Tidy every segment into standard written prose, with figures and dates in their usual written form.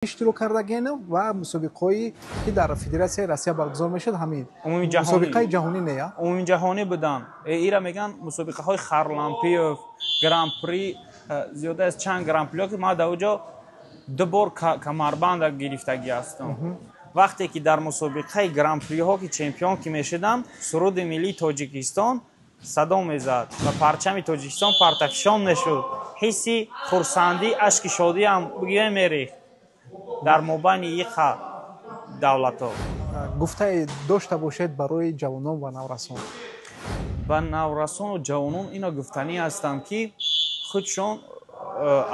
Иштирок кардагиену ва мусобиқаҳое, ки дар Федератсияи Россия баргузор мешуд, ҳамин мусобиқаи ҷаҳонӣ не? Умумиҷаҳонӣ буданд. Ира мегӯянд мусобиқаҳои Харлампиев, гран-при, зиёда аз чанд гран-приҳо, ки ман дар оҷо ду бор камарбанда гирифтагӣ ҳастам. Вақте ки дар мусобиқаи гран-приҳо ки чемпион ки мешудам, суруди миллии Тоҷикистон садо мезад ва парчами Тоҷикистон партафишон мешуд. Ҳисси хурсандӣ, ашки шодиам бигӯя мерехт дар мобайни иқа давлатҳо. Гуфтае дошта бошед барои ҷавонон ва наврасон? Ба наврасону ҷавонон ино гуфтанӣ ҳастам, ки худшон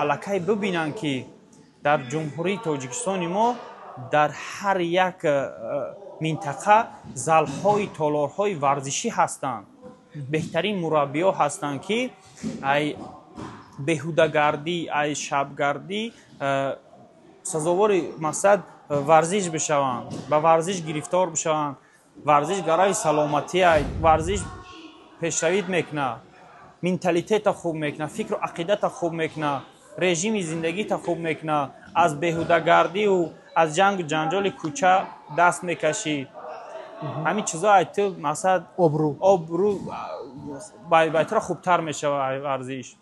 аллакай бибинанд, ки дар Ҷумҳурии Тоҷикистони мо дар ҳар як минтақа залҳои толорҳои варзишӣ ҳастанд, беҳтарин мураббиҳо ҳастанд, ки ай беҳудагардӣ, ай шабгардӣ сазовори мақсад варзиш бишаванд, ба варзиш гирифтор бишаванд. Варзиш гарави саломатия, варзиш пешравит мекунад, менталитета хуб мекунад, фикру ақидата хуб мекунад, режими зиндагита хуб мекунад, аз беҳудагардию аз ҷангу ҷанҷоли кӯча даст мекашӣ. Ҳамин чизо ай ту мақсад обрӯ. Обрӯ байтро хубтар мешавад варзиш.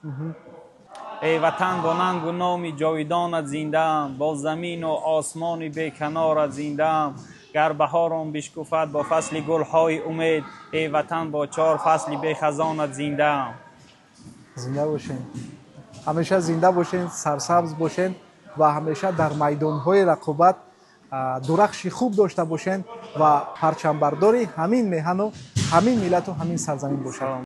Эй Ватан, бо нангу номи ҷовидонат зиндаам, бо замину осмони беканорат зиндаам. Гар баҳорон бишкуфад бо фасли гулҳои умед, эй Ватан, бо чор фасли бехазонат зиндаам. Зинда бошен, ҳамеша зинда бошен, сарсабз бошен ва ҳамеша дар майдонҳои рақобат дурахши хуб дошта бошен ва парчамбардори ҳамин меҳану ҳамин миллату ҳамин сарзамин бошед.